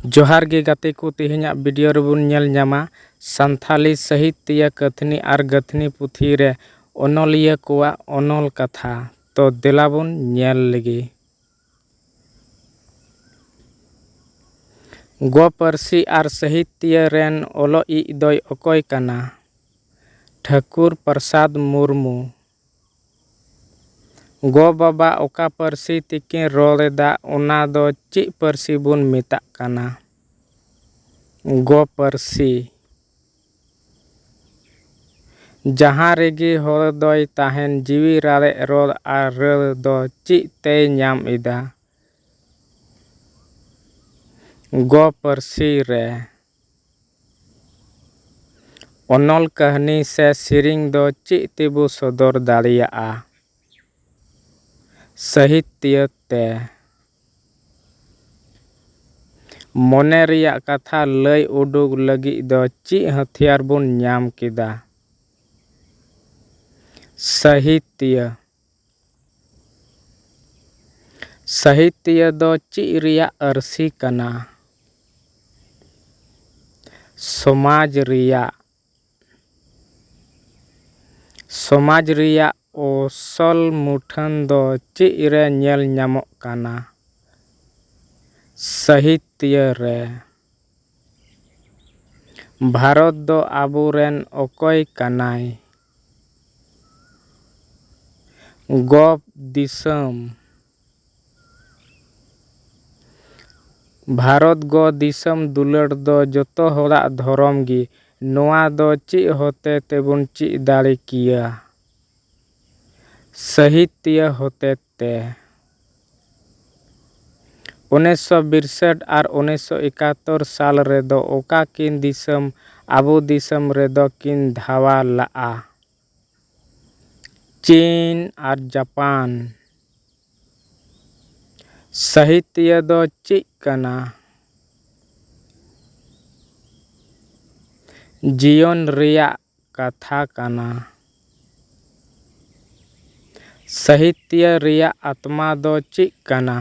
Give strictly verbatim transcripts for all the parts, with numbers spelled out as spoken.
ᱡᱚᱦᱟᱨ ᱜᱮ ᱜᱟᱛᱮ ᱠᱚ, ᱛᱮᱦᱮᱧᱟᱜ video ᱨᱮᱵᱚᱱ ᱧᱮᱞ ᱧᱟᱢᱟ ᱥᱟᱱᱛᱷᱟᱞᱤ ᱥᱟᱹᱦᱤᱛᱭᱟᱹ ᱠᱟᱹᱛᱷᱱᱤ ᱟᱨ ᱜᱟᱹᱛᱷᱱᱤ ᱯᱩᱛᱷᱤ ᱨᱮ ᱚᱱᱚᱞᱤᱭᱟᱹ ᱠᱚᱣᱟᱜ ᱚᱱᱚᱞ ᱠᱟᱛᱷᱟ᱾ ᱛᱚ ᱫᱮᱞᱟ ᱵᱚᱱ ᱧᱮᱞ ᱞᱮᱜᱮ᱾ ᱜᱚ ᱯᱟᱹᱨᱥᱤ ᱟᱨ ᱥᱟᱹᱦᱤᱛᱭᱟᱹ ᱨᱮᱱ ᱚᱞᱚᱜ ᱤᱡ ᱫᱚᱭ ᱚᱠᱚᱭ ᱠᱟᱱᱟ? ᱴᱷᱟᱹᱠᱩᱨ ᱯᱨᱚᱥᱟᱫᱽ ᱢᱩᱨᱢᱩ᱾ ᱜᱚ ᱵᱟᱵᱟ ᱚᱠᱟ ᱯᱟᱹᱨᱥᱤ ᱛᱮᱠᱤᱱ ᱨᱚᱲ ᱮᱫᱟ, ᱚᱱᱟ ᱫᱚ ᱪᱮᱫ ᱯᱟᱹᱨᱥᱤ ᱵᱚᱱ ᱢᱮᱛᱟᱜ ᱠᱟᱱᱟ? ᱜᱚ ᱯᱟᱹᱨᱥᱤ᱾ ᱡᱟᱦᱟᱸ ᱨᱮᱜᱮ ᱦᱚᱲ ᱫᱚᱭ ᱛᱟᱦᱮᱱ, ᱡᱤᱣᱤ ᱨᱟᱲᱮᱡ ᱨᱚᱲ ᱟᱨ ᱨᱟᱹᱲ ᱫᱚ ᱪᱮᱫ ᱛᱮᱭ ᱧᱟᱢ ᱮᱫᱟ? ᱜᱚ ᱯᱟᱹᱨᱥᱤ ᱨᱮ᱾ ᱚᱱᱚᱞ ᱠᱟᱹᱦᱱᱤ ᱥᱮ ᱥᱮᱨᱮᱧ ᱫᱚ ᱪᱮᱫ ᱛᱮᱵᱚ ᱥᱚᱫᱚᱨ ᱫᱟᱲᱮᱭᱟᱜᱼᱟ? ᱥᱟᱹᱦᱤᱛᱭᱟᱹ ᱛᱮ᱾ ᱢᱚᱱᱮ ᱨᱮᱭᱟᱜ ᱠᱟᱛᱷᱟ ᱞᱟᱹᱭ ᱩᱰᱩᱠ ᱞᱟᱹᱜᱤᱫ ᱫᱚ ᱪᱮᱫ ᱦᱟᱹᱛᱭᱟᱹᱨ ᱵᱚᱱ ᱧᱟᱢ ᱠᱮᱫᱟ? ᱥᱟᱹᱦᱤᱛᱭᱟᱹ᱾ ᱥᱟᱹᱦᱤᱛᱭᱟᱹ ᱫᱚ ᱪᱮᱫ ᱨᱮᱭᱟᱜ ᱟᱹᱨᱥᱤ ᱠᱟᱱᱟ? ᱥᱚᱢᱟᱡᱽ ᱨᱮᱭᱟᱜ᱾ ᱥᱚᱢᱟᱡᱽ ᱨᱮᱭᱟᱜ ᱚᱥᱚᱞ ᱢᱩᱴᱷᱟᱹᱱ ᱫᱚ ᱪᱮᱫ ᱨᱮ ᱧᱮᱞ ᱧᱟᱢᱚᱜ ᱠᱟᱱᱟ? ᱥᱟᱹᱦᱤᱛᱭᱟᱹ ᱨᱮ᱾ ᱵᱷᱟᱨᱚᱛ ᱫᱚ ᱟᱵᱚᱨᱮᱱ ᱚᱠᱚᱭ ᱠᱟᱱᱟᱭ? ᱜᱚ ᱫᱤᱥᱚᱢ᱾ ᱵᱷᱟᱨᱚᱛ ᱜᱚ ᱫᱤᱥᱚᱢ ᱫᱩᱞᱟᱹᱲ ᱫᱚ ᱡᱚᱛᱚ ᱦᱚᱲᱟᱜ ᱫᱷᱚᱨᱚᱢ ᱜᱮ᱾ ᱱᱚᱣᱟ ᱫᱚ ᱪᱮᱫ ᱦᱚᱛᱮ ᱛᱮᱵᱚᱱ ᱪᱮᱫ ᱫᱟᱲᱮ ᱠᱮᱭᱟ? ᱥᱟᱹᱦᱤᱛᱭᱟᱹ ᱦᱚᱛᱮ ᱛᱮ᱾ ᱩᱱᱤᱥᱥᱚ ᱵᱤᱨᱥᱟᱹᱴ ᱟᱨ ᱩᱱᱤᱥᱥᱚ ᱮᱠᱟᱛᱛᱳᱨ ᱥᱟᱞ ᱨᱮᱫᱚ ᱚᱠᱟ ᱠᱤᱱ ᱫᱤᱥᱚᱢ ᱟᱵᱚ ᱫᱤᱥᱚᱢ ᱨᱮᱫᱚ ᱠᱤᱱ ᱫᱷᱟᱣᱟ ᱞᱟᱜᱼᱟ? ᱪᱤᱱ ᱟᱨ ᱡᱟᱯᱟᱱ᱾ ᱥᱟᱹᱦᱤᱛᱭᱟᱹ ᱫᱚ ᱪᱮᱫ ᱠᱟᱱᱟ? ᱡᱤᱭᱚᱱ ᱨᱮᱭᱟᱜ ᱠᱟᱛᱷᱟ ᱠᱟᱱᱟ᱾ ᱥᱟᱹᱦᱤᱛᱭᱟᱹ ᱨᱮᱭᱟᱜ ᱟᱛᱢᱟ ᱫᱚ ᱪᱮᱫ ᱠᱟᱱᱟ?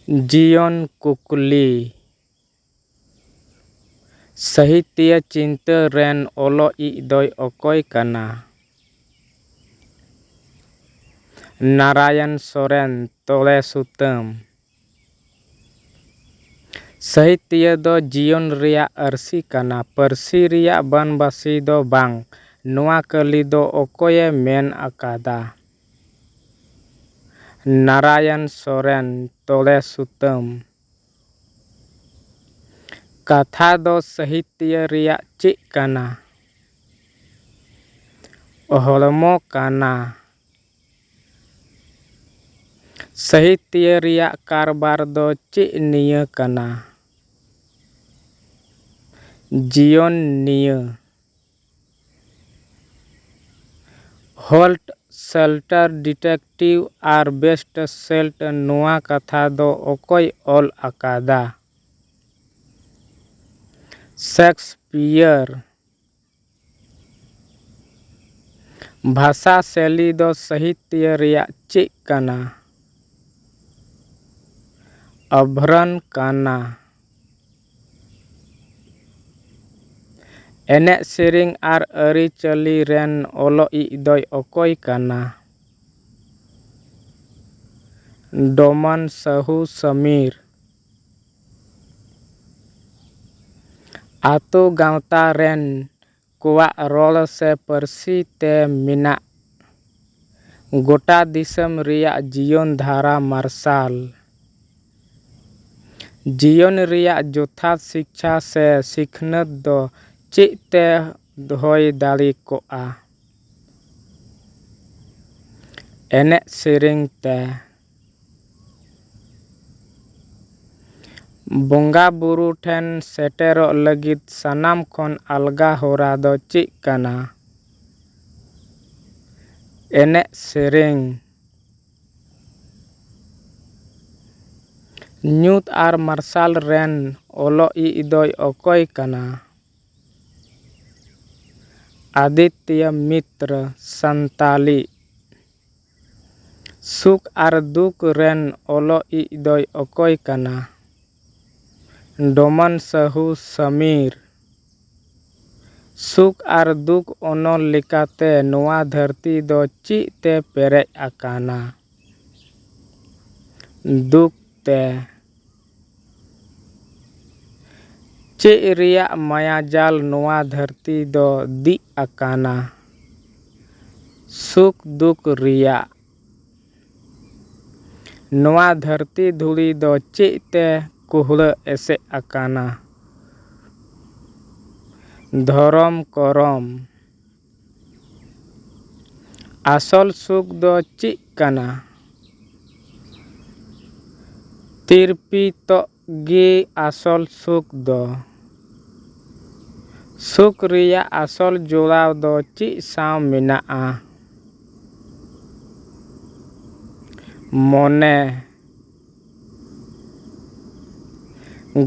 ᱡᱤᱭᱚᱱ ᱠᱩᱠᱞᱤ᱾ ᱥᱟᱹᱦᱤᱛᱭᱟᱹ ᱪᱤᱱᱛᱟᱹ ᱨᱮᱱ ᱚᱞᱚᱜ ᱤᱡ ᱫᱚᱭ ᱚᱠᱚᱭ ᱠᱟᱱᱟ? ᱱᱟᱨᱟᱭᱚᱱ ᱥᱚᱨᱮᱱ, ᱛᱚᱲᱮ ᱥᱩᱛᱟᱹᱢ᱾ ᱥᱟᱹᱦᱤᱛᱭᱟᱹ ᱫᱚ ᱡᱤᱭᱚᱱ ᱨᱮᱭᱟᱜ ᱟᱹᱨᱥᱤ ᱠᱟᱱᱟ, ᱯᱟᱹᱨᱥᱤ ᱨᱮᱭᱟᱜ ᱵᱟᱱᱵᱟᱥᱤ ᱫᱚ ᱵᱟᱝ᱾ ᱱᱚᱣᱟ ᱠᱟᱹᱞᱤ ᱫᱚ ᱚᱠᱚᱭᱮ ᱢᱮᱱ ᱟᱠᱟᱫᱟ? ᱱᱟᱨᱟᱭᱚᱱ ᱥᱚᱨᱮᱱ, ᱛᱚᱲᱮ ᱥᱩᱛᱟᱹᱢ᱾ ᱠᱟᱛᱷᱟ ᱫᱚ ᱥᱟᱹᱦᱤᱛᱭᱟᱹ ᱨᱮᱭᱟᱜ ᱪᱮᱫ ᱠᱟᱱᱟ? ᱦᱚᱲᱢᱚ ᱠᱟᱱᱟ᱾ ᱥᱟᱹᱦᱤᱛᱭᱟᱹ ᱨᱮᱭᱟᱜ ᱠᱟᱨᱵᱟᱨ ᱫᱚ ᱪᱮᱫ ᱱᱤᱭᱟᱹ ᱠᱟᱱᱟ? ᱡᱤᱭᱚᱱ ᱱᱤᱭᱟᱹ᱾ ᱦᱚᱞᱴ ᱥᱮᱞᱴᱟᱨ ᱰᱤᱴᱮᱠᱴᱤᱵᱷ ᱟᱨ ᱵᱮᱥᱴ ᱥᱮᱞᱴ ᱱᱚᱣᱟ ᱠᱟᱛᱷᱟ ᱫᱚ ᱚᱠᱚᱭ ᱚᱞ ᱟᱠᱟᱫᱟ? ᱥᱮᱠᱥᱯᱤᱭᱟᱨ᱾ ᱵᱷᱟᱥᱟ ᱥᱮᱞᱤ ᱫᱚ ᱥᱟᱹᱦᱤᱛᱭᱟᱹ ᱨᱮᱭᱟᱜ ᱪᱮᱫ ᱠᱟᱱᱟ? ᱟᱵᱷᱨᱚᱱ ᱠᱟᱱᱟ᱾ ᱮᱱᱮᱡ ᱥᱮᱨᱮᱧ ᱟᱨ ᱟᱹᱨᱤᱪᱟᱹᱞᱤ ᱨᱮᱱ ᱚᱞᱚᱜ ᱤᱡ ᱫᱚᱭ ᱚᱠᱚᱭ ᱠᱟᱱᱟ? ᱰᱚᱢᱟᱱ ᱥᱟᱹᱦᱩ ᱥᱟᱢᱤᱨ᱾ ᱟᱛᱳ ᱜᱟᱶᱛᱟ ᱨᱮᱱ ᱠᱚᱣᱟᱜ ᱨᱚᱲ ᱥᱮ ᱯᱟᱹᱨᱥᱤ ᱛᱮ ᱢᱮᱱᱟᱜ ᱜᱚᱴᱟ ᱫᱤᱥᱚᱢ ᱨᱮᱭᱟᱜ ᱡᱤᱭᱚᱱ ᱫᱷᱟᱨᱟ ᱢᱟᱨᱥᱟᱞ᱾ ᱡᱤᱭᱚᱱ ᱨᱮᱭᱟᱜ ᱡᱚᱛᱷᱟᱛ ᱥᱤᱠᱪᱷᱟ ᱥᱮ ᱥᱤᱠᱷᱱᱟᱹᱛ ᱫᱚ ᱪᱮᱫ ᱛᱮ ᱦᱩᱭ ᱫᱟᱲᱮ ᱠᱚᱜᱼᱟ? ᱮᱱᱮᱡ ᱥᱮᱨᱮᱧ ᱛᱮ᱾ ᱵᱚᱸᱜᱟ ᱵᱩᱨᱩ ᱴᱷᱮᱱ ᱥᱮᱴᱮᱨᱚᱜ ᱞᱟᱹᱜᱤᱫ ᱥᱟᱱᱟᱢ ᱠᱷᱚᱱ ᱟᱞᱜᱟ ᱦᱚᱨᱟ ᱫᱚ ᱪᱮᱫ ᱠᱟᱱᱟ? ᱮᱱᱮᱡ ᱥᱮᱨᱮᱧ᱾ ᱧᱩᱛ ᱟᱨ ᱢᱟᱨᱥᱟᱞ ᱨᱮᱱ ᱚᱞᱚᱜ ᱤᱡ ᱫᱚᱭ ᱚᱠᱚᱭ ᱠᱟᱱᱟ? ᱟᱫᱤᱛᱭᱚ ᱢᱤᱛᱨᱚ, ᱥᱟᱱᱛᱟᱞᱤ᱾ ᱥᱩᱠ ᱟᱨ ᱫᱩᱠ ᱨᱮᱱ ᱚᱞᱚᱜ ᱤᱡ ᱫᱚᱭ ᱚᱠᱚᱭ ᱠᱟᱱᱟ? ᱰᱚᱢᱟᱱ ᱥᱟᱹᱦᱩ ᱥᱟᱢᱤᱨ᱾ ᱥᱩᱠ ᱟᱨ ᱫᱩᱠ ᱚᱱᱚᱞ ᱞᱮᱠᱟᱛᱮ ᱱᱚᱣᱟ ᱫᱷᱟᱹᱨᱛᱤ ᱫᱚ ᱪᱮᱫ ᱛᱮ ᱯᱮᱨᱮᱡ ᱟᱠᱟᱱᱟ? ᱫᱩᱠ ᱛᱮ᱾ ᱪᱮᱫ ᱨᱮᱭᱟᱜ ᱢᱟᱭᱟᱡᱟᱞ ᱱᱚᱣᱟ ᱫᱷᱟᱹᱨᱛᱤ ᱫᱚ ᱫᱤᱡ ᱟᱠᱟᱱᱟ? ᱥᱩᱠ ᱫᱩᱠ ᱨᱮᱭᱟᱜ᱾ ᱱᱚᱣᱟ ᱫᱷᱟᱹᱨᱛᱤ ᱫᱷᱩᱲᱤ ᱫᱚ ᱪᱮᱫ ᱛᱮ ᱠᱩᱦᱲᱟᱹ ᱮᱥᱮᱫ ᱟᱠᱟᱱᱟ? ᱫᱷᱚᱨᱚᱢ ᱠᱚᱨᱚᱢ᱾ ᱟᱥᱚᱞ ᱥᱩᱠ ᱫᱚ ᱪᱮᱫ ᱠᱟᱱᱟ? ᱛᱤᱨᱯᱤᱛᱚᱜ ᱜᱮ ᱟᱥᱚᱞ ᱥᱩᱠ ᱫᱚ᱾ ᱥᱩᱠ ᱨᱮᱭᱟᱜ ᱟᱥᱚᱞ ᱡᱚᱲᱟᱣ ᱫᱚ ᱪᱮᱫ ᱥᱟᱶ ᱢᱮᱱᱟᱜᱼᱟ? ᱢᱚᱱᱮ᱾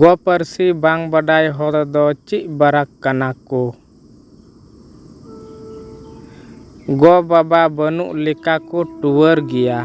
ᱜᱚ ᱯᱟᱹᱨᱥᱤ ᱵᱟᱝ ᱵᱟᱰᱟᱭ ᱦᱚᱲ ᱫᱚ ᱪᱮᱫ ᱵᱟᱨᱟᱠ ᱠᱟᱱᱟ ᱠᱚ? ᱜᱚ ᱵᱟᱵᱟ ᱵᱟᱹᱱᱩᱜ ᱞᱮᱠᱟ ᱠᱚ ᱴᱩᱣᱟᱹᱨ ᱜᱮᱭᱟ᱾